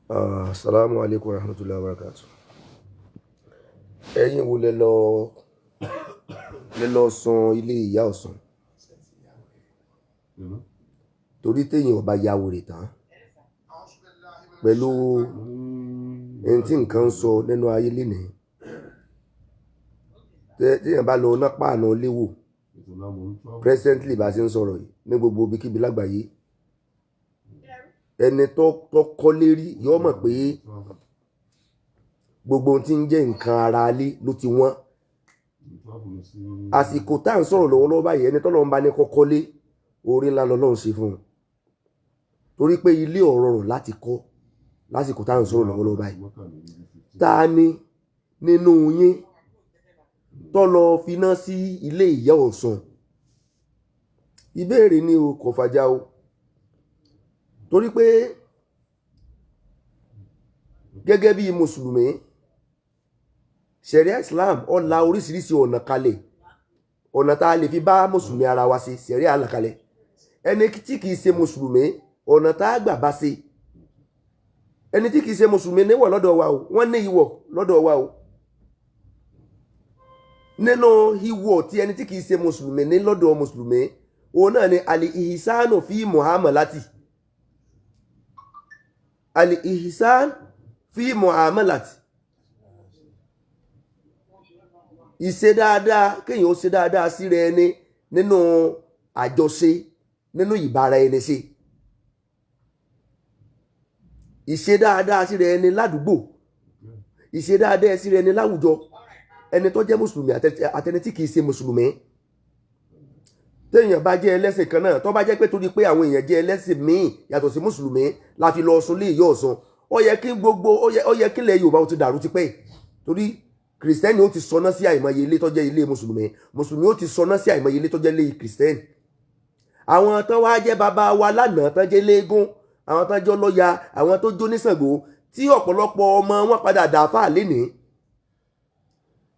Assalamu alaikum warahmatullahi wabarakatuh. Ẹ̀yin wo lẹ lọ sun ilé ìyá Ọ̀ṣun? Torí téèyàn ò bá ya wèrè tán pẹ̀lú ẹni tí nǹkan ń sọ nínú ayé lénìí, téèyàn bá lọ ná páànù léwò presently bá a ṣe ń sọ̀rọ̀ yìí, ní gbogbo ibikíbi lágbàáyé, ẹni tó kọ́lé rí yóò mọ̀ pé gbogbo ohun tí ń jẹ́ nǹkan ara alé ló ti wọ́n. Àsìkò tá à ń sọ̀rọ̀ lọ́wọ́lọ́wọ́ báyìí, ẹni tọ́lọ́run bá ní kó kọ́lé, orí ńlá lọ́lọ́run ṣe fún un, torí pé ilé ò rọrùn láti kọ́ lásìkò tá à ń sọ̀rọ̀ lọ́wọ́lọ́wọ́ báyìí. Ta ni nínú yín tó lọ finá sí ilé ìyá Ọ̀ṣun? Ìbéèrè ni o, kò fàjà o, torí pé gẹ́gẹ́ bí mùsùlùmí, ṣẹ̀ríà Islam ó la oríṣiríṣi ọ̀nà kalẹ̀, ọ̀nà tá a lè fi bá mùsùlùmí ara wa ṣe. Ṣẹ̀ríà là kalẹ̀. Ẹni tí kìí ṣe mùsùlùmí, ọ̀nà tá a gbà bá ṣe. Ẹni tí kìí ṣe mùsùlùmí níwọ̀ lọ́dọ̀ wa o, wọ́n ní ìwọ̀ lọ́dọ̀ wa o. Nínú ìwọ̀ tí ẹni tí kìí ṣe mùsùlùmí ní lọ́dọ̀ mùsùlùmí, òun náà ni al-ihsanu fi muamalati, al-ihsan fi muamalati, ìṣe dáadáa, kéèyàn ó ṣe dáadáa sí rẹ ẹni nínú àjọṣe, nínú ìbára ẹni ṣe, ìṣe dáadáa sí rẹ ẹni ládùúgbò, ìṣe dáadáa sí rẹ ẹni láwùjọ, ẹni tó jẹ́ mùsùlùmí àtẹni tí kìí ṣe mùsùlùmí. Téèyàn bá jẹ́ ẹlẹ́sìn kan náà, tó bá jẹ́ pé torí pé àwọn èèyàn jẹ́ ẹlẹ́sìn míì yàtọ̀ sí mùsùlùmí la fi lọ sun lé ìyá Ọ̀ṣun, ó yẹ kí gbogbo ó yẹ kí ilẹ̀ Yorùbá ó ti dàrú tipẹ́, torí kìrìsìtẹ́nì ó ti sọná sí àìmọye ilé tó jẹ́ ilé mùsùlùmí, mùsùlùmí ó ti sọná sí àìmọye ilé tó jẹ́ ilé kìrìsìtẹ́nì. Àwọn tán wá jẹ́ bàbá wa lánàá, tán jẹ́ léégún, àwọn tán jọ lọ́ya, àwọn tó jó ní Ṣàngó, tí ọ̀pọ̀lọpọ̀ ọmọ wọn padà dàáfà lénìí,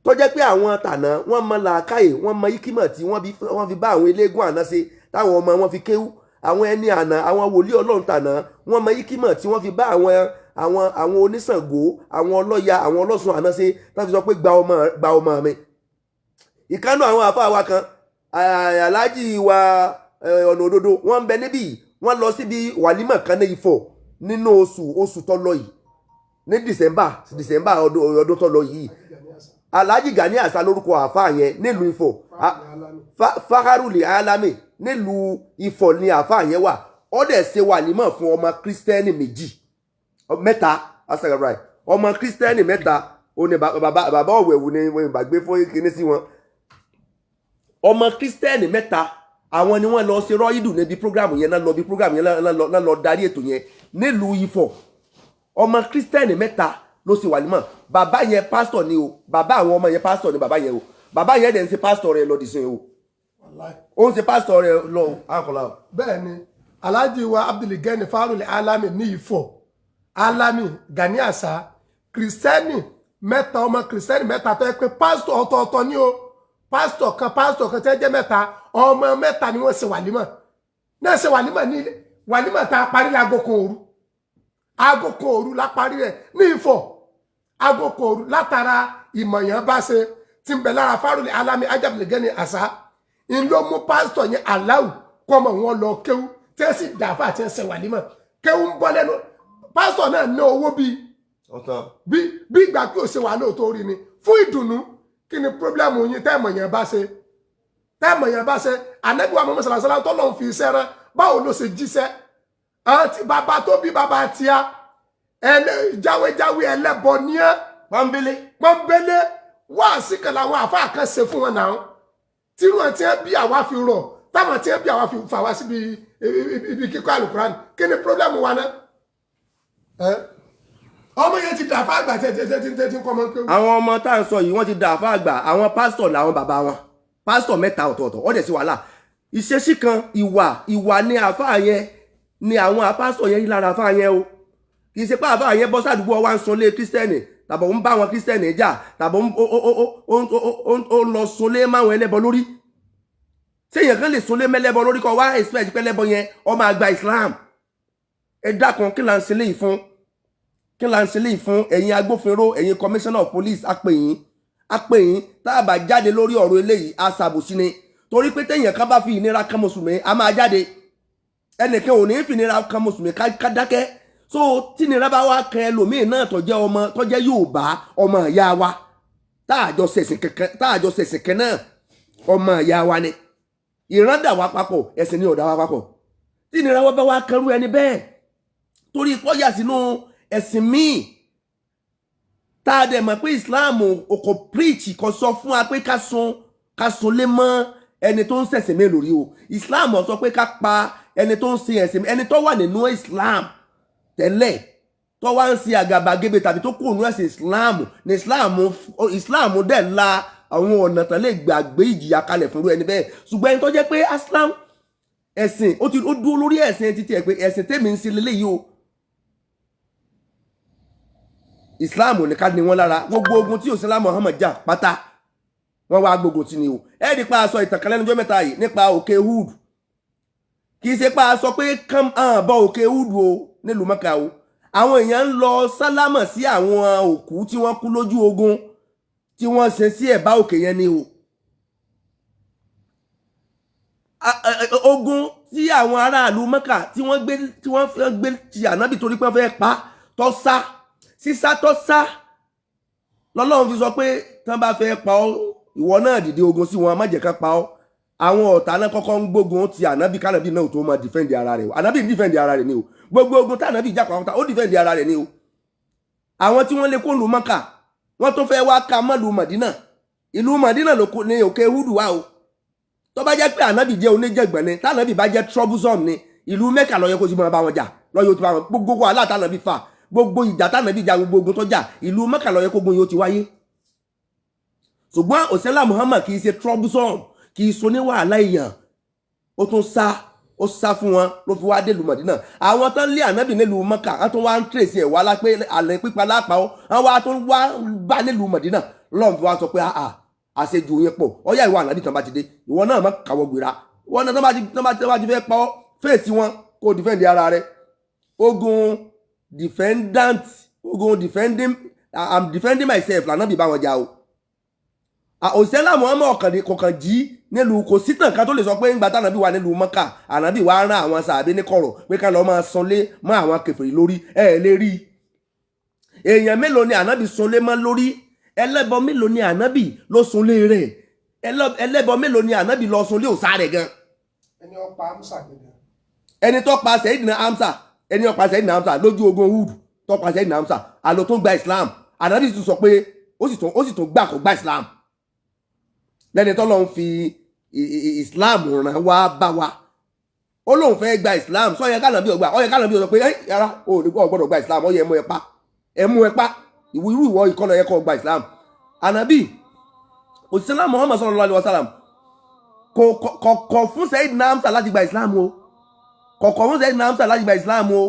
tó jẹ́ pé àwọn tànà wọ́n mọ làákàyè, wọ́n mọ ikímọ̀ tí wọ́n fi bá àwọn eléégún àná ṣe, táwọn ọmọ wọn fi kéwú. Àwọn ẹni àná, àwọn wòlíì Ọlọ́run tànà, wọ́n mọ ikímọ̀ tí wọ́n fi bá àwọn oníṣàngó, àwọn ọlọ́ya, àwọn ọlọ́sùn àná ṣe, tá fi sọ pé gba ọmọ, gba ọmọ mi. Ìkánú àwọn àfáà wa kan, aláàjì wa ọ̀nà òdodo, wọ́n ń bẹ níbí. Wọ́n lọ síbi wàlímọ̀ kan ní Ifọ̀ nínú oṣù tó lọ yìí, ní December ọdún tó lọ yìí. Alhaji Gani Àṣà lórúkọ àfáà yẹn nílùú Ifọ̀, Faharuli Alami nílùú Ifọ̀ ni àfáà yẹn wà. Ó dẹ̀ ṣe wàlímọ̀ fún ọmọ kírísítẹ́nì méjì, mẹ́ta, asagarai, ọmọ kírísítẹ́nì mẹ́ta. Ó ní bàbá ọ̀wẹ̀wù ni wọ́n ìgbàgbé fún kíní sí wọn. Ọmọ kírísítẹ́nì mẹ́ta, àwọn ni wọ́n lọ ṣe rọ́ìdù níbi program yẹn náà, lọ bí program yẹn náà, lọ darí ètò yẹn nílùú Ifọ̀. Ọmọ kírísítẹ́nì mẹ́ta ló ṣe wàlímọ̀. Bàbá yẹn, pásítọ̀ ni o. Bàbá àwọn ọmọ yẹn, pásítọ̀ ni bàbá yẹn o. Bàbá yẹn dẹ̀ ń ṣe pásítọ̀ rẹ̀ lọ dìsín o. Ó ń ṣe pásítọ̀ rẹ̀ lọ àkọlà o. Bẹ́ẹ̀ ni, Alhaji wa Abdulgani Faruli Alami ní Ifọ̀, Alami Gani Àṣà, kìrìsìtẹ́nì mẹ́ta, ọmọ kìrìsìtẹ́nì mẹ́ta tó yẹ pé pásítọ̀ ọ̀tọ̀ọ̀tọ̀ ni o. Pásítọ̀ kan tẹ́ jẹ́ mẹ́ta, ọmọ mẹ́ta ni wọ́n ṣe wàlímọ̀ náà, ṣe wàlímọ̀ ní wàlímọ̀ tá a parí láago 1 òru. Aago 1 òru la parí rẹ̀ ní Ifọ̀, aago 1 òru. Látara ìmọ̀yàn bá ṣe tí ń bẹ lára Faruli Alami Abdulgani Àṣà ń ló mú pásítọ̀ yẹn aláwù kọ́mọ wọn lọ kéwú, tí wọ́n sì dàáfà, tí wọ́n ṣe wàlímọ̀, kéwú ń bọ́ lẹ́nu pásítọ̀ náà, ná owó bíi ọ̀tàn bí ìgbà pé ò ṣe wà lóòótọ́ orí ni fún ìdùnnú. Kí ni problem yín tẹ́ẹ̀mọ̀ yẹn bá ṣe, tẹ́ẹ̀mọ̀ yẹn bá ṣe? Ànábì wa Muhammad sallallahu alaihi wasallam tó lọ́n fi iṣẹ́ rán, báwo ló ṣe jíṣẹ́? Àwọn tí bàbá tó bí bàbá tíá jáwéjáwé ẹlẹ́bọ ní ẹ́. Pọ́nbélé. Pọ́nbélé. Wáàsí kan làwọn àfáà kan ṣe fún wọn náà, tírú ẹ̀ tí wọ́n bí àwa fi rọ̀, táwọn tí wọ́n bí àwa fi fà wá síbi ibi kíkọ́ àlùkùránì. Kí ni problem wa náà? Ọmọ yẹn ti dà fún àgbà tẹ́tí kọ́ ọmọ kéwù. Àwọn ọmọ tá à ń sọ yìí, wọ́n ti dà fún àgbà. Àwọn pásítọ̀ làwọn bàbá wọn, pásítọ̀ mẹ́ta ọ̀tọ̀ọ̀tọ̀. Ó dẹ̀ sí wàhálà. Ìṣesí kan, ìwà ni àfáà yẹn, ni àwọn pásítọ̀ yẹn rí lára àfáà yẹn o. Kì í ṣe pé àfáà yẹn bọ́ sádùúgbò wa ń sunlé kírísítẹ́nì, tàbí ń bá àwọn kírísítẹ́nì jà, tàbí ó ń lọ sunlé máwọn ẹlẹ́bọ lórí. Ṣé èèyàn kan lè sunlé mẹ́lẹ́bọ lórí kọ́ wá expect pé ẹlẹ́bọ yẹn ó máa gba Islam? Ẹ dákun, kí là ń ṣe léyìí fún? Kí la ń ṣe léyìí fún? Ẹ̀yin agbófinró, ẹ̀yin commissioner of police, apèyìn apèyìn, tá a bá jáde lórí ọ̀rọ̀ eléyìí, a ṣàbòsí ni, torí pé téèyàn kan bá fi ìnira kan mùsùlùmí, a máa jáde. Ẹnìkan ò ní fi ìnira kan mùsùlùmí ká dákẹ́. So tí ìnira bá wá kan ẹlòmíín náà tó jẹ́ ọmọ, tó jẹ́ Yorùbá, ọmọ ìyá wa, tá a jọ ṣẹ̀sìn kankan, tá a jọ ṣẹ̀sìn kan náà, ọmọ ìyá wa ni, ìran dà wá papọ̀, ẹ̀sìn ni ò dà wá papọ̀. Tí ìnira wa bá wá kanrú ẹni bẹ́ẹ̀ torí pọ́yà sínú ẹ̀sìn míì, tá a dẹ̀ mọ̀ pé Islam kò preach, kò sọ fún wa pé ká sun lé mọ́ ẹni tó ń ṣẹ̀sìn mí lórí o. Islam sọ pé ká pa ẹni tó ń sin ẹ̀sìn, ẹni tó wà nínú Islam tẹ́lẹ̀ tó wá ń sin àgàbàgebè tàbí tó kúrò nínú ẹ̀sìn Islam ní Islam dẹ̀ la àwọn ọ̀nà tán lè gbàgbé ìjìyà kalẹ̀ fún irú ẹni bẹ́ẹ̀. Ṣùgbọ́n ẹni tó jẹ́ pé Islam ẹ̀sìn ó ti ó dúró lórí ẹ̀sìn títí ẹ̀ pé ẹ̀sìn tèmi ń sin leléyìí o, Islam ò ní ká ní wọn lára. Gbogbo ogun tí òsínlá Muhammad jà pátá, wọn wá gbógun tì ní o. Ẹ rí pa aṣọ ìtàn kan lẹ́nu ọjọ́ mẹ́ta yìí nípa òkè Uhud. Kì í ṣe pa aṣọ pé kán hàn bọ òkè Uhud o nílùú Mẹ́kà o. Àwọn èèyàn ń lọ sálámà sí àwọn òkú tí wọ́n kú lójú ogun tí wọ́n ṣe sí ẹ̀bá òkè yẹn ni o. Ogun tí àwọn aráàlú Mẹ́kà tí wọ́n gbé, tí wọ́n fẹ́ gbé ti ànábì torí pé wọ́n fẹ́ pa, tó sá sísá tó sá, lọ́lọ́run fi sọ pé tán bá fẹ́ pa ọ́, ìwọ náà dìde ogun sí wọn, má jẹ́ kán pa ọ́. Àwọn ọ̀tá náà kọ́kọ́ ń gbógun ti ànábì kánàbì náà tó máa defend ara rẹ̀ o. Ànábì ń defend ara rẹ̀ ni o. Gbogbo ogun tí ànábì jà pàápàá, ó defend ara rẹ̀ ni o. Àwọn tí wọ́n lé kó lu Mọ́kà, wọ́n tó fẹ́ wá ka mọ́ lu Màdínà. Ìlú Màdínà ló kó ní òkè Húdù wá o. Tó bá jẹ́ pé ànábì jẹ́ oníjẹ̀gbọ̀n ni, tànábì bá jẹ́ troublesome ni, ìlú Mẹ́kà ló yẹ kó ti máa bá wọn jà, ló yẹ kó ti bá wọn gbogbo wàhálà tànábì fà, gbogbo ìjà tànábì jà, gbogbo ogun tó jà, ìlú Mẹ́kà ló yẹ kó gun yóò ti wáyé. Ṣùgbọ́n òsínlá Muhammad kì í ṣe troublesome, kì í so ní wàhálà èèyàn. Ó tún sá, ó sá fún wọn ló fi wá dé ìlú Màdínà. Àwọn tán lé ànábì nílùú Mẹ́kà, wọ́n tún wá ń tírèsì ẹ̀ wá lápé àlẹ́ pípa lápá ó, wọ́n wá tún wá bá nílùú Màdínà. Lọ́n fi wá sọ pé àà, àṣejù yẹn pọ̀. Ọ̀yá, ìwọ ànábì, tán bá ti dé, ìwọ náà má kàwọ́ gbéra. Ìwọ náà tán bá ti fẹ́ pa ọ́, fèsì wọn, kó o defend ara rẹ. Ogun defendant, ogun defending, I'm defending myself lànà bí bá wọn jà o. Òṣìṣẹ́ Muhammad ọ̀kàn kọ̀ọ̀kan jí nílùú, kò sí tàn kan tó lè sọ pé ńgbà tànàbí wà nílùú Mọ́kà, ànàbí wàá rán àwọn sàbí ní kọ̀rọ̀ pé ká lọ́ọ́ máa sanlé mọ́ àwọn kèfèrí lórí. Ẹ ẹ̀ lè rí i. Èèyàn mélòó ni ànábì sunlé mọ́ lórí? Ẹlẹ́bọ mélòó ni ànábì ló sunlé rẹ̀? Ẹlẹ́bọ mélòó ni ànábì lọ sunlé òsà rẹ̀ gan? Ẹni ọpa Amsa gẹ́gẹ́. Ẹni tó pa Sayyidina Hamza, ẹni ó pa Sayyidina Hamza lójú ogun Uhud, tó pa Sayyidina Hamza, àlọ́ tó gba Islam, ànábì tún sọ pé ó sì tún gbà kó gba Islam lẹ́ni tó lọ́n fi Islam ràn wá bá wa. Ó lóun fẹ́ gba Islam, sọ yẹ kánàbí ọgbà, ó yẹ kánàbí sọ pé ẹ yàrá o ò ní gbọ́dọ̀ gba Islam, ó yẹ ẹ mú ẹ pa, ẹ mú ẹ pa, ìwọ irú ìwọ ìkọlọ yẹ kó gba Islam. Ànábì òṣìṣẹ́ Muhammad sallallahu alaihi wasallam kò kọ̀ fún Sayyidina Hamza láti gba Islam o. Kò kọ̀ fún Sayyidina Hamza láti gba Islam o.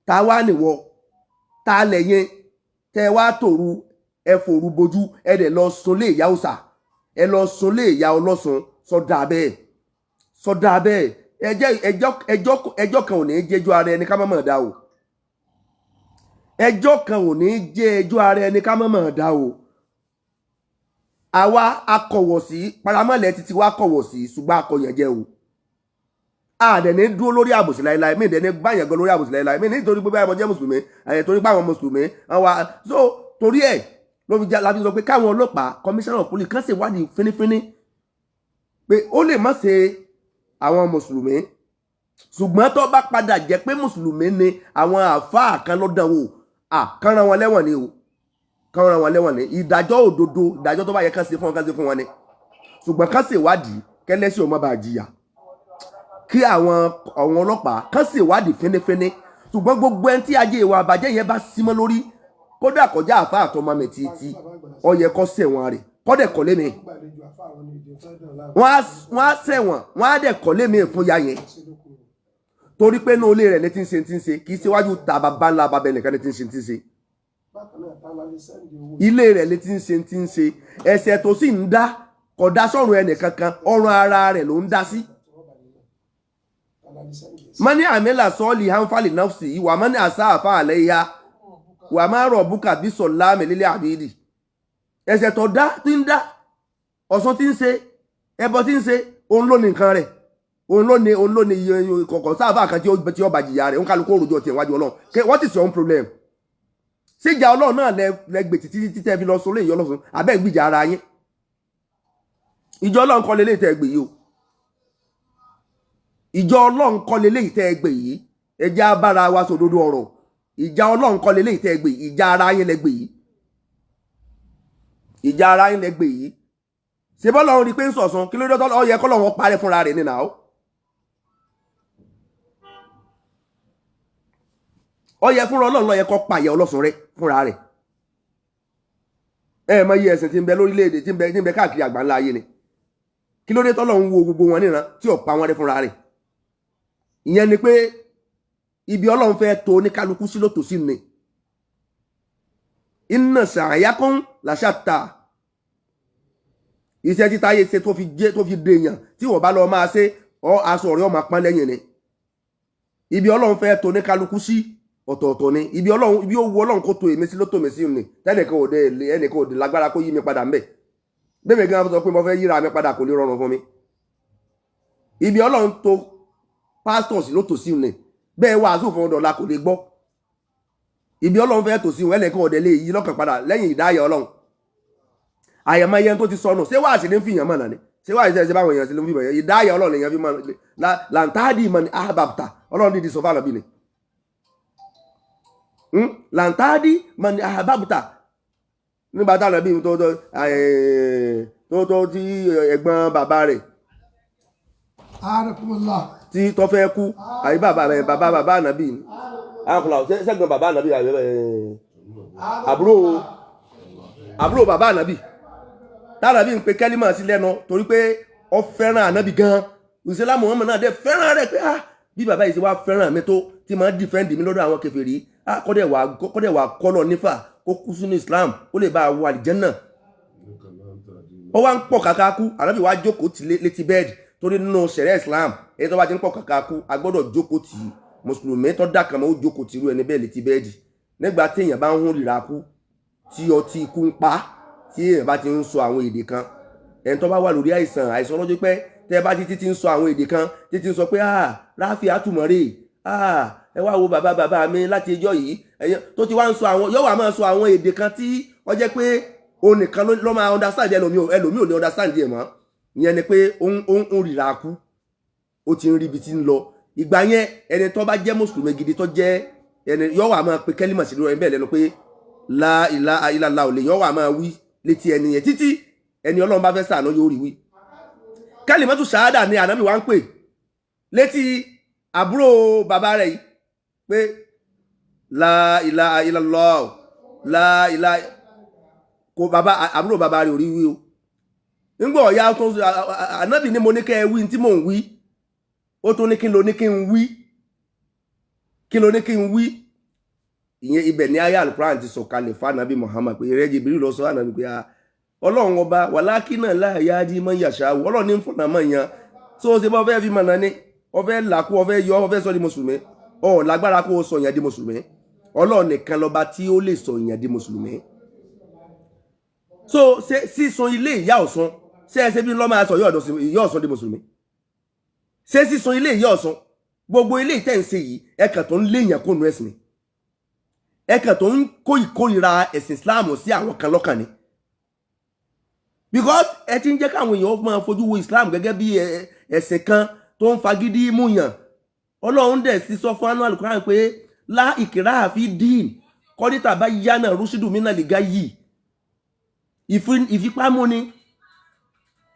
Ta wá nìwọ, ta lẹ́yìn tẹ wá tòru, ẹ fòru bojú, ẹ dẹ̀ lọ sunlé ìyá òòsà, ẹ lọ sunlé ìyá ọlọ́sùn? Sọdá bẹ́ẹ̀, sọdá bẹ́ẹ̀. Ẹjẹ́ ẹjọ́ ẹjọ́ ẹjọ́ kan ò ní jẹ́jọ́ ara ẹni ká má mọ̀ dá o. Ẹjọ́ kan ò ní jẹ́ ẹjọ́ ara ẹni ká má mọ̀ dá o. Àwa akọ̀wọ̀ sí paramọ́lẹ̀ títí wa kọ̀wọ̀ sí, ṣùgbọ́n akọ̀yàn jẹ́ o. Àdẹ̀ ní dúró lórí àbòsí láéláé. Mí ìdẹ̀ ní báyàn gan lórí àbòsí láéláé. Mí nítorí pé báyìí mo jẹ́ mùsùlùmí àyẹ̀, torí pé àwọn mùsùlùmí wá so torí ẹ̀ ló fi já la fi sọ pé káwọn ọlọ́pàá, commissioner of police kàn ṣèwádìí fínífíní pé ó lè má ṣe àwọn mùsùlùmí, ṣùgbọ́n tó bá padà jẹ́ pé mùsùlùmí ni àwọn àáfàá kan ló dánwò à, kán rán wọn lẹ́wọ̀n ni o, kán rán wọn lẹ́wọ̀n ni. Ìdájọ́ òdodo, ìdájọ́ tó bá yẹ kán ṣe fún wọn, kán ṣe fún wọn ni. Ṣùgbọ́n kán ṣèwádìí kẹ́lẹ́sì ò má bàa jìyà, kí àwọn ọlọ́pàá kán ṣèwádìí fínífíní. Ṣùgbọ́n gbogbo ẹni tí ajé ìwà àbàjẹ́ yẹn bá símọ́ lórí, kódà kọjá àáfàá àtọmọ mi títí, ó yẹ kó ṣẹ̀wọ̀n rẹ̀, kọ́dẹ̀ kọ́lé mi. Gbàlejò àfa àwọn ní ìdí fẹ́ dàn láàmú. Wọ́n á ṣẹ̀wọ̀n, wọ́n á dẹ̀ kọ́lé mi fún ya yẹn, torí pé inú ilé rẹ̀ ní ti ń ṣe, ti ń ṣe. Kì í ṣe wájú ta bàbá ńlá bàbá ẹnìkan ní ti ń ṣe, ti ń ṣe. Bákan náà, tá la lè send owó? Ilé rẹ̀ ní ti ń ṣe, ti ń ṣe. Ẹ̀ṣẹ̀ tó sì ń dá kò dá sọ́run ẹnìkankan, ọrùn ara rẹ̀ ló ń dá sí. Tá la lè send ẹ̀ sí? Mani amila sọ́ọ̀lì hanfali nafsi wà mani asa àfa àlẹ́ ya. Wà má rọ̀ búkà bí sọ̀láàmì lílé àbídì. Ẹ̀ṣẹ̀ tó dá tí ń dá, Ọ̀ṣun tí ń ṣe, ẹbọ tí ń ṣe, òun ló ní nǹkan rẹ̀, òun ló ní iye kọ̀ọ̀kan sáfà kan tí ó bá jìyà rẹ̀. Òun kálukú òròjọ́ tiẹ̀ wájú Ọlọ́run. What is your own problem? Síjà Ọlọ́run náà lẹ gbè títí títí tẹ́ fi lọ sọ léyìn Ọlọ́run, abẹ́ ìgbìjà ara yín? Ìjọ Ọlọ́run kọ́ leléyìí tẹ́ ẹ gbè yìí o. Ìjọ Ọlọ́run kọ́ leléyìí tẹ́ ẹ gbè yìí. Ẹ jẹ́ á bára wa sòdodo ọ̀rọ̀. Ìjà Ọlọ́run kọ́ leléyìí tẹ́ ẹ gbè yìí. Ìjà ara yín lẹ gbè yìí. Ìjà ara yín lẹ gbè yìí. Ṣé bọ́lọ́run rí i pé ń sọ̀sán? Kí ló dé tọ́lọ́ yẹ kọ́lọ́run parẹ́ fúnra rẹ̀ nínú àwọn? Ó yẹ fúnra Ọlọ́run ló yẹ kó pààyà Ọlọ́sùn rẹ̀ fúnra rẹ̀. Ẹ mọ iye ẹ̀sìn tí ń bẹ lórílẹ̀‐èdè, tí ń bẹ káàkiri àgbáńlá ayé ni. Kí ló dé tọ́lọ́run wo gbogbo wọn níran tí ò pa wọn rẹ́ fúnra rẹ̀? Ìyẹn ni pé ibi Ọlọ́run fẹ́ tó oníkálukú sí lótòsí sí ni. Inna sa'yakum lashatta. Iṣẹ́ tí táyé ṣe tó fi jẹ́ tó fi dèèyàn, tí wọ́n bá lọ máa ṣe ọ, aṣọ rẹ̀ ọmọ pọ́n lẹ́yìn ni. Ibi Ọlọ́run fẹ́ tó oníkálukú sí ọ̀tọ̀ọ̀tọ̀ ni. Ibi Ọlọ́run, ibi ó wu Ọlọ́run kó tó èmi sí ló tó mi sí ni. Tẹ́nìkan ò dé, ẹnìkan ò dé lágbára kó yí mi padà ńbẹ̀. Bẹ́ẹ̀ mi gan sọ pé mo fẹ́ yíra mi padà, kò lè rọrùn fún mi. Ibi Ọlọ́run tó pastors ló tò sí ni. Bẹ́ẹ̀ wàásù fún ọdọ̀ kò lè gbọ́. Ibi Ọlọ́run fẹ́ tò sí wọn, ẹnìkan ò dé lè yí lọ́kàn padà lẹ́yìn ìdáyà Ọlọ́run. Àyẹ̀mọ́ tó ti sọnù, ṣé wàásù ní fìyàn mọ̀nà ni? Ṣé wàásù ṣe báwọn èèyàn ṣe ló ń fi mọ̀? Ìdáyà Ọlọ́run lèèyàn fi mọ̀. Làǹtàdì mọ̀ ní ahababta. Ọlọ́run dídì sọ fún àlọ́bí ni làǹtàdì mọ̀ ní ahababta. Nígbà táwọn ẹbí tó tí ẹ̀gbọ́n bàbá rẹ̀ Arakumullah. tí tó fẹ́ kú, àbí bàbá rẹ̀, bàbá bàbá ànábì ni. Àkùlà sẹ́gbọ̀n bàbá ànábì, àbúrò bàbá ànábì, tànàbí ń pe kẹ́límà sí lẹ́nu torí pé ó fẹ́ràn ànábì gan. Ìṣẹ́lá Muhammad náà dẹ̀ fẹ́ràn rẹ̀ pé, ah, bí bàbá yìí ṣe wá fẹ́ràn mi tó, tí máa ń defend mi lọ́dọ̀ àwọn kèfèrí, ah, kọ́dẹ̀ wà kọ́lọ̀ nífà kó kú sínú Islam, kó lè bá a wọ àlìjẹ́nnà. Ó wá ń pọ̀ kàkà kú. Ànábì wá jókòó tì létí bẹ́ẹ̀dì, torí nínú sẹ̀rẹ̀ Islam, èyí tó bá ti ń pọ̀ kàkà kú, a gbọ́dọ̀ jókòó tì í. Mùsùlùmí tó dà kàn mọ́, ó jókòó tì irú ẹni bẹ́ẹ̀ létí bẹ́ẹ̀dì nígbà tí èèyàn bá ń hún rìrà kú, tí ọtí ikú ń pa, tí èèyàn bá ti ń sọ àwọn èdè kan. Ẹni tó bá wà lórí àìsàn, àìsàn ọlọ́jọ́ pẹ́, tẹ́ bá ti ń sọ àwọn èdè kan, títí ń sọ pé, ah, ráfì àtùmọ̀rè, ah, ẹ wá wo bàbá bàbá mi láti ẹjọ́ yìí, ẹ̀yàn tó ti wá ń sọ àwọn, yóò wá máa sọ àwọn èdè kan tí ó jẹ́ pé òun nìkan ló máa understand. Ẹlòmíì ò lè understand ẹ̀ mọ́. Ìyẹn ni pé ó ń rìrà kú, ó ti ń rí ibi tí ń lọ. Ìgbà yẹn, ẹni tó bá jẹ́ mùsùlùmí gidi, tó jẹ́ ẹni, yóò wá máa pe kẹ́límà sí lórí ẹni bẹ́ẹ̀ lẹ́nu pé la ilaha illallah ò lè, yóò wá máa wí létí ẹni yẹn títí ẹni Ọlọ́run bá fẹ́ sàánú yóò rí wí. Kẹ́límàtù ṣáádà ni ànábì wá ń pè létí àbúrò bàbá rẹ̀ yìí pé la ilaha illallah, la ilaha. Kò bàbá, àbúrò bàbá rẹ̀ ò rí wí o. Nígbà ọ̀ya tó ń sọ, ànábì ní mo ní kẹ́ ẹ wí tí mò ń wí. Ó tún ní kí n lo ní kí n wí, kí ló ní kí n wí? Ìyẹn ibẹ̀ ní ayé Alukuran ti sọ̀kalẹ̀ fún ànábì Muhammad pé ìrẹ́jì ìbírí lọ sọ ànábì pé, ah, Ọlọ́run ọba wàlákì náà láàyè ájí mọ́ yàṣà, Ọlọ́run ní fọ̀nà mọ́ yan tó o ṣe bá fẹ́ fi mọ̀nà ni. Ọfẹ́ làkú, ọfẹ́ yọ, ọfẹ́ sọ di mùsùlùmí, ọ lágbára kó o sọ yẹn di mùsùlùmí. Ọlọ́run nìkan lọ́ba tí ó lè sọ yẹn di mùsùlùmí. So ṣe sísun ilé ìyá Ọ̀ṣun, ṣé ẹ ṣe bí lọ́ máa sọ ìyá Ọ̀ṣun di mùsùlùmí? Ṣé sísun ilé ìyá Ọ̀ṣun, gbogbo ilé ìtẹ̀sí yìí, ẹ̀kàn tó ń léèyàn kó nu ẹ̀sìn ni, ẹ̀kàn tó ń kó ìkórira ẹ̀sìn Islam sí àwọn kan lọ́kàn ni, because ẹ ti ń jẹ́ káwọn èèyàn máa fojú wo Islam gẹ́gẹ́ bí ẹ̀sìn kan tó ń fagídí mú yàn. Ọlọ́run dẹ̀ sí sọ fún anú Alukuran pé lá ìkìrá àfi dín kọ́dítà bá yánà rúṣídù mínà lè ga yìí.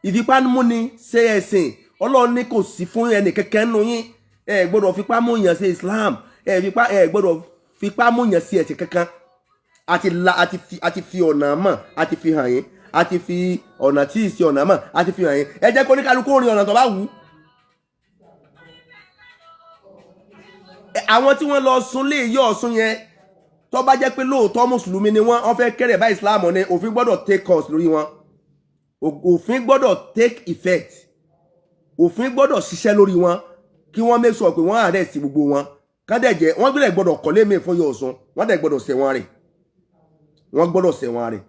Ìfipámúni ṣe ẹ̀sìn, Ọlọ́run ní kò sí fún ẹnì kẹ́kẹ́ nínú yín. Ẹ gbọ́dọ̀ fipá mú yàn ṣe Islam. Ẹ gbọ́dọ̀ fipá mú yàn sí ẹ̀sìn kankan. Àti la àti fi ọ̀nà mọ̀, àti fi hàn yín, àti fi ọ̀nà tí ì sí ọ̀nà mọ̀, àti fi hàn yín. Ẹ jẹ́ kó ní kálukú rìn ọ̀nà tó bá wù ú. Àwọn tí wọ́n lọ sùn lé yọ Ọ̀ṣun yẹn, tó bá jẹ́ pé lóòótọ́ mùsùlùmí ni wọ́n, wọ́n fẹ́ kẹ́rẹ̀ bá ìsìláàmù ni, òfin gbọ́dọ̀ take course lórí wọn. Òfin gbọ́dọ̀ take effect. Òfin gbọ́dọ̀ ṣiṣẹ́ lórí wọn, kí wọ́n make sure pé wọ́n arrest gbogbo wọn. Kádẹ̀ jẹ́ wọ́n gbọ́dọ̀ kọ́lé mi fún yọ Ọ̀ṣun, wọ́n dẹ̀ gbọ́dọ̀ ṣẹ̀wọ̀n rẹ̀. Wọ́n gbọ́dọ̀ ṣẹ̀wọ̀n rẹ̀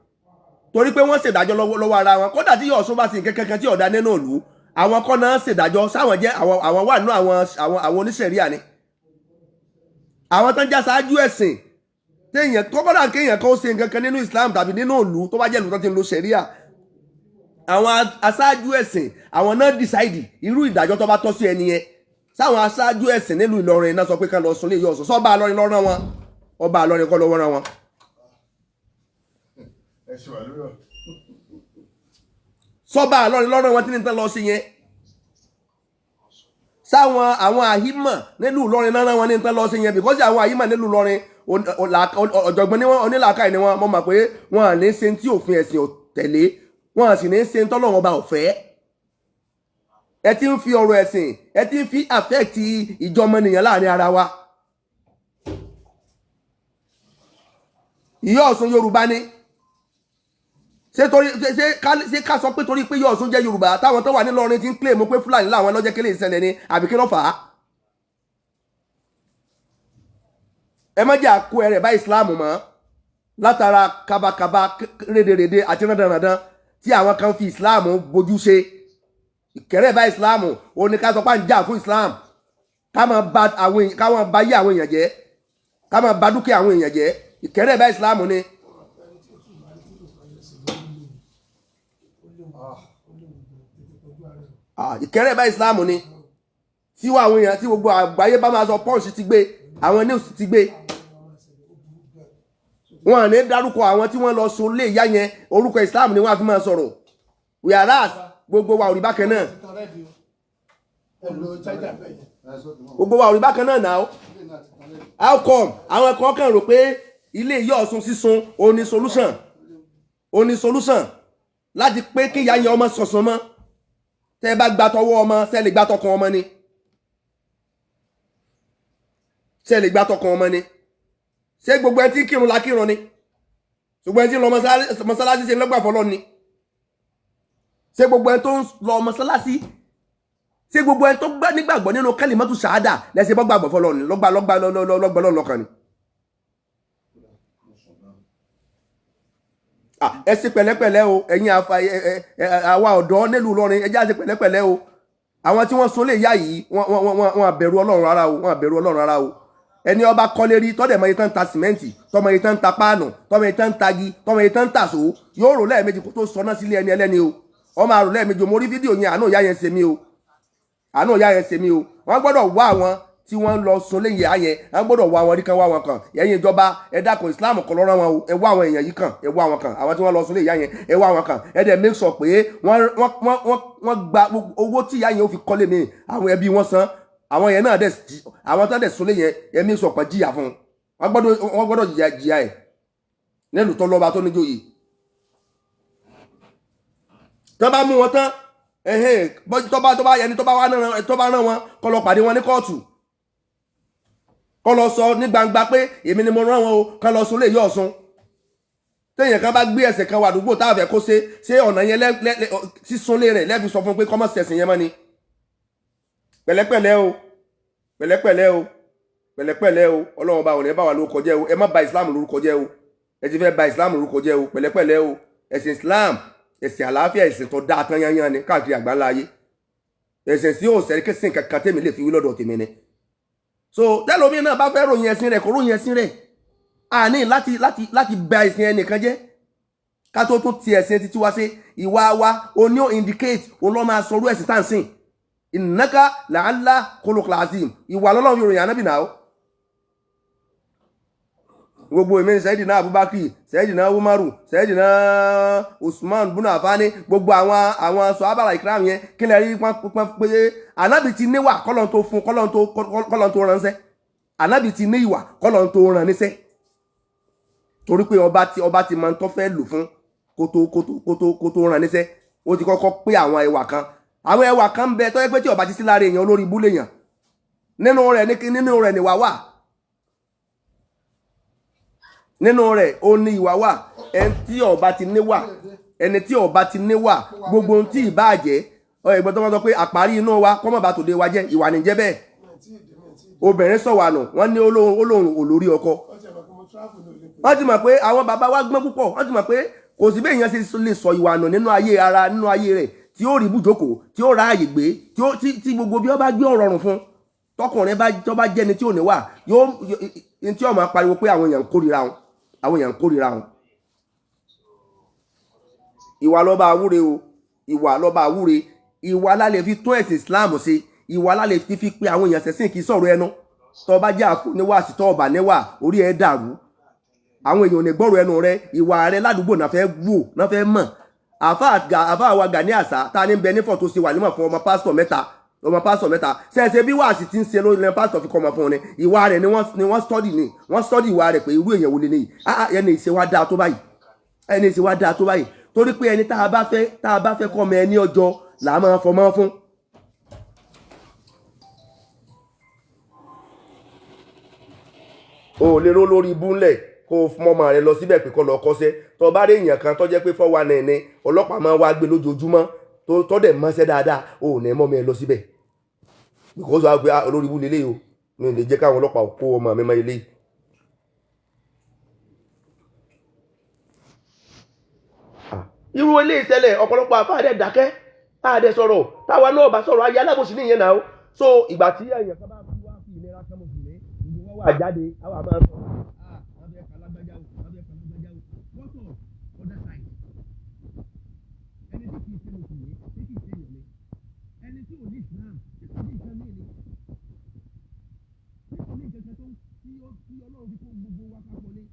torí pé wọ́n ṣèdájọ́ lọ́wọ́ ara wọn. Kódà tí Ọ̀ṣun bá sì kankan tí ọ̀dà nínú ìlú, àwọn kọ́ náà ṣèdájọ́ sáwọn jẹ́ àwọn wà nínú àwọn oníṣẹ̀ríà ni, àwọn tó ń já ṣáájú ẹ̀sìn. Téèyàn kọ́kọ́dà kéèyàn kan ó ṣe nǹkan kan nínú Islam tàbí nínú ìlú tó bá jẹ́ ìlú tó ti ń lo ṣẹ̀ríà, àwọn aṣáájú ẹ̀sìn, àwọn náà decide irú ìdájọ́ tó bá tọ́ sí ẹni yẹn. Sáwọn aṣáájú ẹ̀sìn nílùú Ìlọrin náà sọ pé ká lọ sùn lé Ìyá Ọ̀ṣun? Sọ́ba Ìlọrin lọ́rán wọn? Ọba Ìlọrin kọ́ lọ́wọ́ rán wọn. Ẹ ṣe wà lórí ọ̀rọ̀. Sọ́ba Ìlọrin lọ́rán wọn tí ní tán lọ sí yẹn? Sáwọn àwọn àhímọ̀ nílùú Ìlọrin náà rán wọn ní tán lọ sí yẹn? Because àwọn àhímọ̀ nílùú Ìlọrin, ọ̀jọ̀gbọ́n ni wọ́n, onílàákàyè ni wọ́n. Mọ̀ mọ̀ pé wọ́n à ní ṣe tí òfin ẹ̀sìn ò tẹ̀lé, wọ́n à sì ní ṣe tọ́lọ́run ọba ọ̀fẹ́. Ẹ ti ń fi ọ̀rọ̀ ẹ̀sìn, ẹ ti ń fi affect ìjọmọnìyàn láàrin ara wa. Ìyá Ọ̀ṣun, Yorùbá ni. Ṣé torí ṣé ká sọ pé torí pé Ìyá Ọ̀ṣun jẹ́ Yorùbá, táwọn tó wà nílọrin ti ń claim pé Fúlàní làwọn lọ́jẹ́ kélé ìṣẹ̀lẹ̀ ni, àbí kí ló fà á? Ẹ má jẹ́ àkó ẹrẹ̀ bá Islam mọ́ látara kabakaba, rédèrèdè àti rándanrandan tí àwọn kan fi Islam bójú ṣe. Ìkẹrẹ bá Islam òun ni ká sọ pé à ń jà fún Islam, ká máa ba àwọn èèyàn, ká máa ba yé àwọn èèyàn jẹ́, ká máa ba dúkìá àwọn èèyàn jẹ́. Ìkẹrẹ bá Islam ni. Ìkẹrẹ bá Islam ni tí wọ́n àwọn èèyàn tí gbogbo àgbáyé bá máa sọ. Punch ti gbé, àwọn news ti gbé. Wọn à ní dárúkọ àwọn tí wọ́n lọ sun lé ìyá yẹn, orúkọ Islam ni wọ́n á fi máa sọ̀rọ̀, whereas gbogbo wa ò rí bákan náà. Ti tan rẹ́díò, ẹ lo chájà bẹ́ẹ̀ yẹn. Gbogbo wa ò rí bákan náà náà. How come àwọn kan kàn rò pé ilé Ìyá Ọ̀ṣun sísun òun ni solution, òun ni solution láti pé kí ìyá yẹn ọmọ sọ̀sùn mọ́? Tẹ́ ẹ bá gba tọwọ́ ọmọ, ṣẹ́ lè gba tọkàn ọmọ ni? Ṣẹ́ lè gba tọkàn ọmọ ni? Ṣé gbogbo ẹni tí ń kírun la kírun ni? Gbogbo ẹni tí ń lọ mọ́sálásí ṣe lọ́gbà fọlọ́ ni? Ṣé gbogbo ẹni tó ń lọ mọ́sálásí, ṣé gbogbo ẹni tó gbá nígbàgbọ́ nínú kẹ́límọ́tù ṣáádà lẹ́sẹ̀ bọ́ gbàgbọ́ fọlọ́ ni, lọ́gbà lọ́gbà lọ́gbà lọ́kàn ni? Ẹ ṣe pẹ̀lẹ́pẹ̀lẹ́ o, ẹ̀yin afa ẹ ẹ ẹ àwa ọ̀dọ́ nílùú Ìlọrin, ẹ jẹ́ á ṣe pẹ̀lẹ́pẹ̀lẹ́ o. Àwọn tí wọ́n sun lè yá yìí, wọ́n àbẹ̀rù Ọlọ́run rárá o, wọ́n àbẹ̀rù Ọlọ́run rárá o. Ẹni ọba kọ́lé rí, tọ́dẹ̀ mọ iye tán ń ta sìmẹ́ǹtì, tọ́mọ iye tán ń ta páànù, tọ́mọ iye tán ń tagi, tọ́mọ iye tán ń tàṣó, yóò rò lẹ́ẹ̀mejì kó tó sọná sílé ẹni ẹlẹ́ni o. Ọmọ àrò lẹ́ẹ̀mejì o. Mo rí fídíò yẹn, àánú ìyá yẹn ṣe mí o, àánú ìyá yẹn ṣe mí o. Wọ́n gbọ́dọ̀ wá àwọn tí wọ́n lọ sun lẹ́yìn ìyá yẹn, wọ́n gbọ́dọ̀ wá wọn rí kan, wá wọn kàn. Ẹ̀yin ìjọba, ẹ dákun, Islam kọ́ lọ́rọ́ wọn o. Ẹ wá àwọn èèyàn yìí kàn, ẹ wá wọn kàn. Àwọn tí wọ́n lọ sun lẹ́yìn ìyá yẹn, ẹ wá wọn kàn. Ẹ dẹ̀ make sure pé wọ́n gba owó tí ìyá yẹn ó fi kọ́lé mi, àwọn ẹbí wọn san. Àwọn yẹn náà dẹ̀ àwọn tó dẹ̀ sun lẹ́yìn yẹn, ẹ make sure pé jìyà fún un. Wọ́n gbọ́dọ̀ jìyà ẹ̀ nílùú tó lọ́ba tó níjòyè. Tó bá mú wọn tán, ẹhìn tó bá ẹni tó bá wá náà, tó bá rán wọn, kó lọ pàdé wọn ní kóòtù, kó lọ sọ ní gbangba pé èmi ni mo rán wọn o, kó lọ sùn lè yọ Ọ̀ṣun. Téèyàn kan bá gbé ẹsẹ̀ kan wà àdúgbò tá a fẹ́ kó ṣe ṣé ọ̀nà yẹn lẹ́ sísunlé rẹ̀ lẹ́fi sọ fún un pé kọ́mọ̀ sẹ̀sìn yẹn mọ́ ni. Pẹ̀lẹ́pẹ̀lẹ́ o, pẹ̀lẹ́pẹ̀lẹ́ o, pẹ̀lẹ́pẹ̀lẹ́ o. Ọlọ́run bá òní ẹ bá wà lórúkọ jẹ́ o. Ẹ má ba Islam lórúkọ jẹ́ o. Ẹ ti fẹ́ ba Islam lórúkọ jẹ́ o. Pẹ̀lẹ́pẹ̀lẹ́ o. Ẹ̀sìn Islam, ẹ̀sìn àlàáfíà, ẹ̀sìn tó dáa tán yányán ni káàkiri àgbáńlá ayé. Ẹ̀sìn tí yóò sẹ́rí kẹ́sìn kankan tèmi lè fi wí lọ́dọ̀ tèmi ni. So tẹ́lómi náà bá fẹ́ ròyìn ẹ̀sìn rẹ̀, kó ròyìn ẹ̀sìn rẹ̀. Àní láti ba ẹ̀sìn ẹnìkan jẹ́ ká tó tún ti ẹ̀sìn títí wá sí ìwà wa oní ò indicate òun lọ́ máa sọrú ẹ̀sìn tá à ń sìn. Innaka la'ala khuluqil azim, ìwà lọ́lọ́run fi ròyìn ànábì náà. Gbogbo èmi Sayyidina Abubakar, Sayyidina Umaru, Sayyidina Usman buna Afani, gbogbo àwọn sọ̀hábàlà ìkíram yẹn, kí lè rí pọ́n pé ànábì ti níwà kọ́lọ́n tó fún, kọ́lọ́n tó ránṣẹ́. Ànábì ti ní ìwà kọ́lọ́n tó rán níṣẹ́, torí pé ọba ti máa ń tọ́ fẹ́ lò fún kótó rán níṣẹ́. Ó ti kọ́kọ́ pé àwọn ẹwà kan, àwọn ẹwà kan ń bẹ tó yẹ pé tí ọba ti sí lára èèyàn, olórí ibú lèèyàn. Nínú rẹ̀ ní nínú rẹ̀ níwà wà, nínú rẹ̀ ó ní ìwà wà. Ẹni tí ọba ti níwà, ẹni tí ọba ti níwà, gbogbo ohun tí ìbá jẹ́ ọ ẹ̀gbọ́n tó máa sọ pé àparí inú wa kọ́mọ̀ bá tòde wa jẹ́, ìwà ní jẹ́ bẹ́ẹ̀. Obìnrin sọ̀wànù, wọ́n ní olóhùn olórí ọkọ. Ó ti ẹ̀ mọ̀ pé mo Wọ́n ti mọ̀ pé àwọn bàbá wa gbọ́n púpọ̀. Wọ́n ti mọ̀ pé kò sí bẹ́ẹ̀ yẹn ṣe lè sọ ìwà nù nínú ayé ara, nínú ayé rẹ̀, tí ó rí ibùjókòó, tí ó ra àyè gbé, tí ó tí gbogbo bí ó bá gbé ọ̀rọ̀ rùn fún tọkùnrin bá tó bá jẹ́ni tí ò ní wà yóò tí ó máa pariwo pé àwọn èèyàn ń kórìíra wọn, àwọn èèyàn ń kórìíra wọn. Ìwà lọ́ba àwúre o, ìwà lọ́ba àwúre. Ìwà lálẹ́ fi tún ẹ̀sìn Islam ṣe, ìwà lálẹ́ fi pé àwọn èèyàn ṣẹ̀sìn, kì í sọ̀rọ̀ ẹnu. Tó bá jẹ́ àfo níwà sí tó ọ̀bà níwà, orí ẹ̀ dàrú, àwọn èèyàn ò ní gbọ́rọ̀ ẹnu rẹ. Ìwà rẹ ládùúgbò náà fẹ́ wò, náà fẹ́ mọ̀. Àfa àwa Gani Àṣà ta ní bẹ nífọ̀ tó ṣe wà nímọ̀ fún ọmọ pásítọ̀ mẹ́ta, ọmọ pásítọ̀ mẹ́ta ṣẹ̀ṣẹ̀ bí wàásì ti ń ṣe lórí pásítọ̀ fi kọ́ ọmọ fún un ni. Ìwà rẹ̀ ni wọ́n study, ni wọ́n study ìwà rẹ̀ pé irú èèyàn wo lélẹ́yìí? Ah, ẹni ìṣe wa dáa tó báyìí, ẹni ìṣe wa dáa tó báyìí, torí pé ẹni tá a bá fẹ́ kọ́ ọmọ ẹni ọjọ́ là á máa fọmọ́ fún. O ò lè ró lórí ibú ńlẹ̀ kó o mọ ọmọ rẹ lọ síbẹ̀ pé kó lọ kọ́ṣẹ́. Tó bá rí èèyàn kan tó jẹ́ pé 419 ni ọlọ́pàá máa wá gbé lójoojúmọ́, tó dẹ̀ mọ́ṣẹ́ dáadáa, o ò ní mọ́ mi ẹ lọ síbẹ̀, because wàá gbé olórí ibú lélẹ́yìí o, mi ò lè jẹ́ káwọn ọlọ́pàá kó ọmọ mi mọ́ eléyìí. Irú eléyìí ṣẹlẹ̀, ọ̀pọ̀lọpọ̀ àfáà dẹ̀ dákẹ́, àdẹ sọ̀rọ̀. Táwa náà bá sọ̀rọ̀, ayé alábòsí nìyẹn náà. So ìgbà tí èèyàn kan bá fi wá fi ìnira kan mùsùlùmí, gbogbo wọn wà jáde, àwa máa sọ, ah, wọ́n fẹ́ kalágbájá o, wọ́n fẹ́ kalágbájá o. What of other side? Ẹni tí kìí ṣe mùsùlùmí, tí kìí ṣe èèyàn ni, ẹni tí ò ní Islam, tí kò ní nǹkan mí ni, tí kò ní nǹkan kan tó tí ó tí Ọlọ́run fi kó gbogbo wa papọ̀ ni.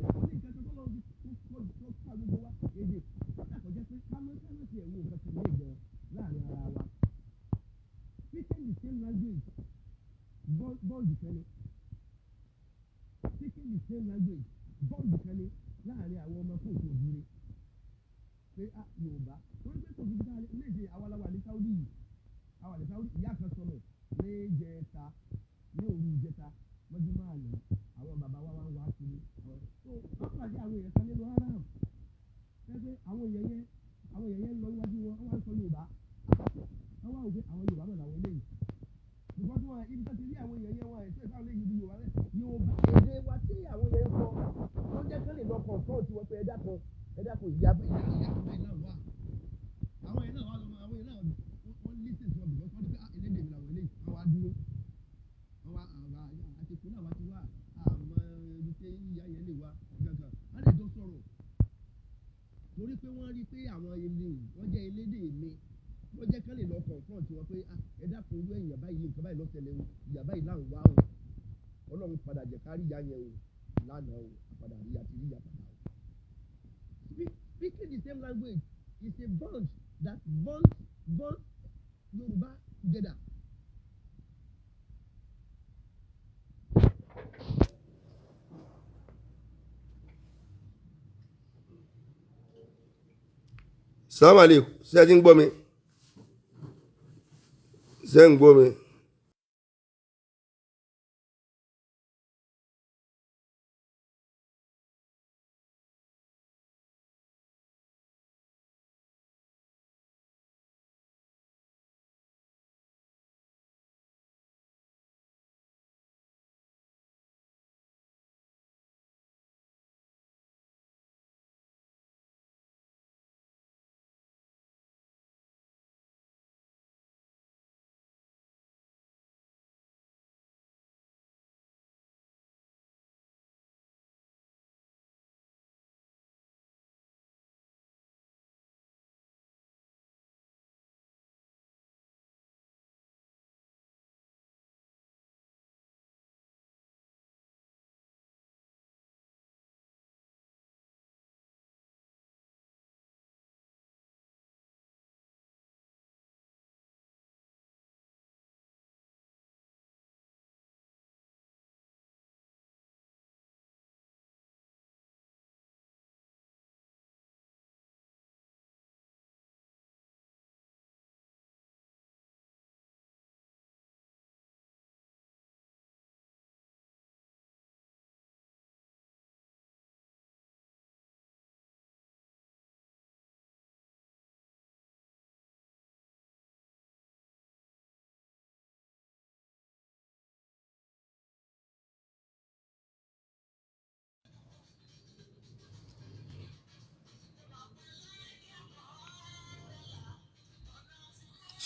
Kò ní nǹkan kan tó lọ́run fi kó tó ká gbogbo wa èdè kódà kò jẹ́ pé ká mọ́ tiẹ̀ wo nǹkan kan ní ìgbọ̀n láàrin ara wa. Speaking the same language, bond kan ni. Speaking the same language, bond kan ni láàrin àwọn ọmọ kóòtù òjìrè pé ah, Yorùbá, torí pé kò sí bí káà léde. Àwa la wà ní Saudi yìí, àwa ní Saudi. Ìyá kan sọnù ní ìjẹta, ní òru ìjẹta mọ́júmọ́ àná. Àwọn bàbá wa wá ń wá kiri. So wọ́n pàdé àwọn èèyàn kan nínú haram pé àwọn èèyàn yẹn lọ níwájú wọn, wọ́n wá ń sọ Yorùbá. Wọ́n wá wò pé àwọn Yorùbá náà làwọn eléyìí, because wọn ibi tó ti rí àwọn èèyàn yẹn, wọn àìsàn ìfáwọn eléyìí bí Yorùbá rẹ̀, Yorùbá èdè wa tí àwọn yẹn ń sọ ló jẹ́ kán lè lọ confront wọn pé ẹ dákun, ẹ dákun, ìyá ìyá ìyá kan báyìí náà wà. Àwọn yẹn náà wà lọ́mọ, àwọn yẹn náà wọ́n listen to wọn because wọ́n ti pé, ah, elédè mi làwọn eléyìí. Wọ́n wá dúró, wọ́n wá àwọn àti ìpínlẹ̀ wa ti wá àmọ́ ibi tí ìyá yẹn lè wá gangan. Wọ́n lè jọ sọ̀rọ̀ torí pé wọ́n rí pé àwọn ilé wọ́n jẹ́ elédè mi, wọ́n jẹ́ kán lè lọ confront wọn pé, ah, ẹ dákun, irú èèyàn báyìí, nǹkan báyìí ló ṣẹlẹ̀ o, ìyá báyìí là ń wá o. Ọlọ́run padà jẹ́ ká rí ìyá yẹn o lánàá o, àpadà rí àti rí ìyá padà o. Speaking the same language is a bond that bonds Yorùbá together. Salaam aleykum. Ṣé ẹ ti ń gbọ́ mi? Ṣé ń gbọ́ mi?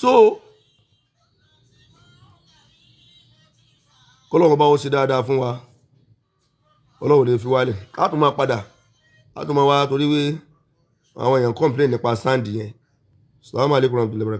So kọ́lọ́run bá wọn ṣe dáadáa fún wa, Ọlọ́run lè fi wálẹ̀. Á tún máa padà, á tún máa wá, torí wí àwọn èèyàn complain nípa sound yẹn. Salamu alaykum warahmatullahi wabarakatuh.